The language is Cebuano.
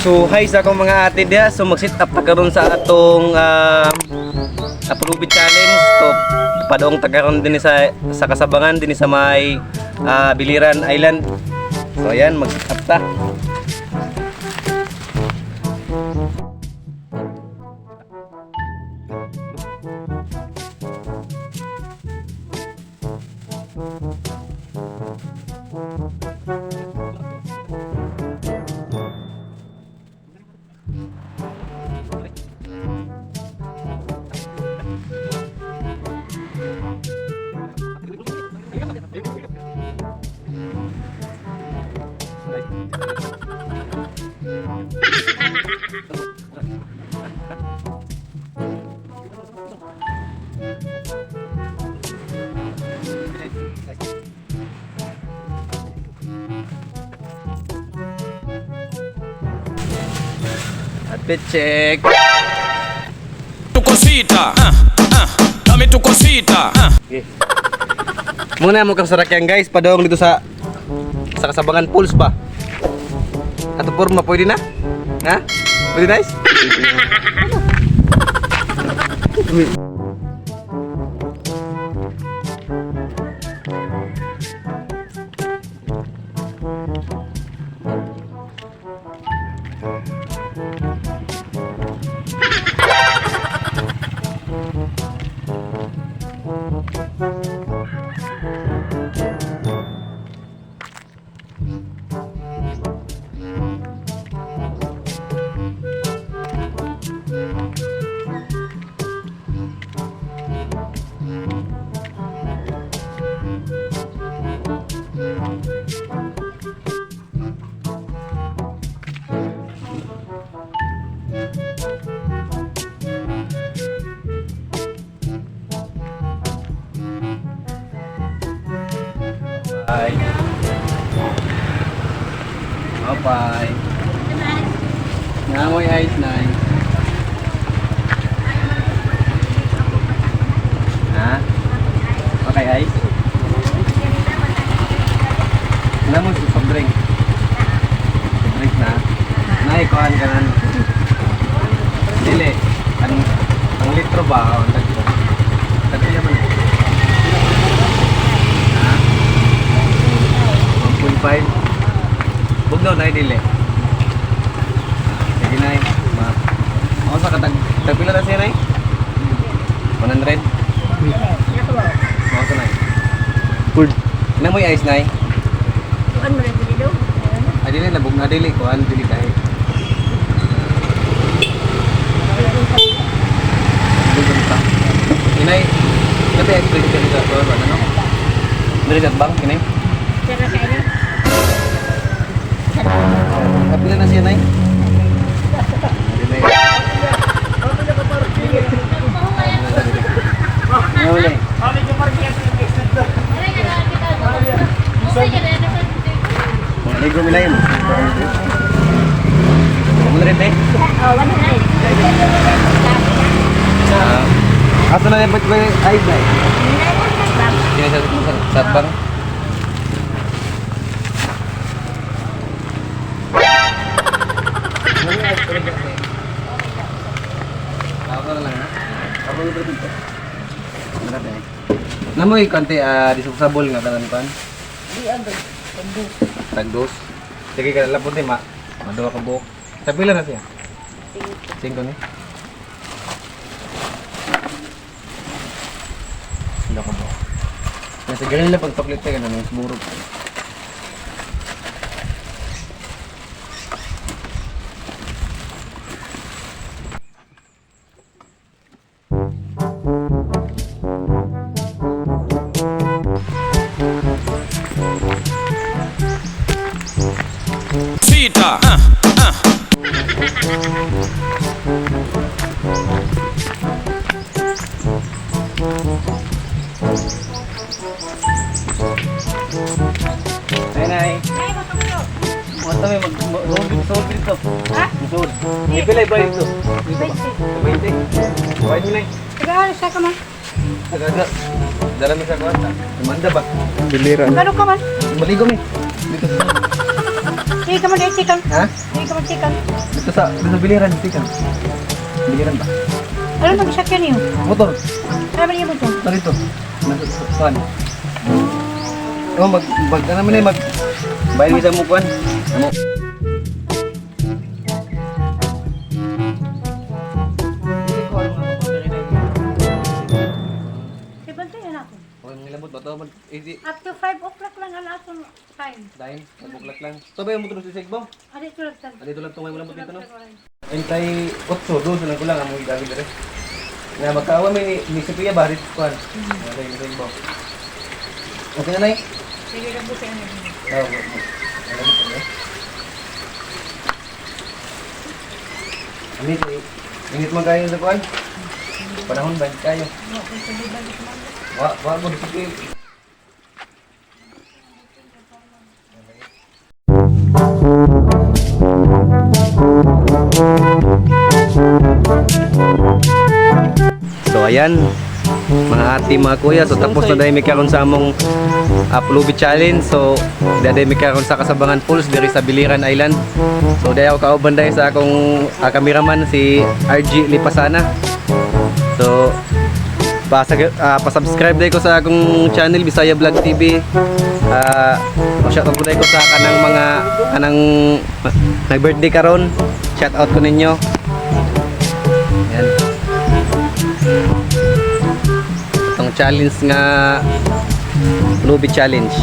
So hi sa akong mga ate diha. So mag-sit up ta karon sa atong Apulubi challenge to padong ta karon dinhi sa Kasabangan dinhi sa may Biliran Island. So ayan, mag-sit up ta. Outfit check. Tu cosita, ah, ah, dame tu cosita, ah. Okay. Muna mo kang sarakyan, guys, padong dito sa Kasabangan Pools ba? Ato porma pwede na? Ha? Pwede, guys? Bye. Oh, bye. Nangoy ice nine. Ha? Okay, ice? Alam mo, soft drink. Soft drink na. Nay, kuhan ka na. Dili. Ang litro ba? O, ang tag tag man. Ha? 1.5. Bugnaw na, dili. Sige, nay. Ma. Ako sa katag tagpila na siya, nay? 100? Ako sa nay. Food. Ano mo yung ice, nay? Kuan mo na dili daw. Ay, dili na bugnaw dili kuan dili kay. Bugnaw pa. Inay, kape ice cream ka dito sa ano? Dili sa bang inay? Sara ka ini. Kapila na siya, nay? Dili. Huli. Mga ligo mo na yun. 100 eh? Oh, 100. Ah. Asa na yung ba't ba yung ice na eh? Sino sa bang? Ako na lang ha? Ako na lang. Namoy konti disposable nga tanan kan. Tagdos. Sige ka lapon ma. Maduha ka buok. Tagpila na siya? Singko ni. Sila ka buok. Nasa ganun lang pagpaklit tayo ganun ang burog. Cosita, ah, ah. Ay, nay. Mga may mag solve solve dito. Ha? Solve. Ipila iba dito. Dito ba? 20. Why ni nay? Tagal sa ka man. Tagaga. Dala mi sa kwarta. Tumanda ba? Biliran. Kano ka man? Maligo mi. Dito. Sige ka man, chicken. Ha? Sige ka man, chicken. Dito sa biliran, tika. Biliran ba? Ano mag-sakyan niyo? Motor. Ano man yung motor? Narito. Nasa sa kuan. Oh, mag mag ano man eh, mag bayad mo sa mo kuan. Amo. Si Bantay na ako. Okay, mga lambot ba to? Mag easy. Up to 5 o'clock lang ang atong time. Dahin, magbuklat lang. To ba yung motor sa Segbo? Adi tulad tan. Dito lang tungay mo lambot dito no. Entay 8, 2 lang kulang amo gagi dire. Nga magkaawa may ni Sophia ba rit kuan. Wala yung Segbo. Okay na nay? Sige lang po sa inyo. Oh, alam mo na. Init, eh. Init man kayo sa kuan. Panahon ba kayo? Wa wa mo dito. So ayan, mga ate, mga kuya, so tapos na dahil may karon sa among Pulubi Challenge. So dahil may karon sa Kasabangan Falls diri sa Biliran Island. So dahil ako kauban dahil sa akong cameraman si RG Lipasana. So pa-subscribe dahil ko sa akong channel Bisaya Vlog TV. Shout out ko dahil ko sa kanang mga kanang nag-birthday karon. Shout out ko ninyo. Ayan. Itong challenge nga Pulubi Challenge.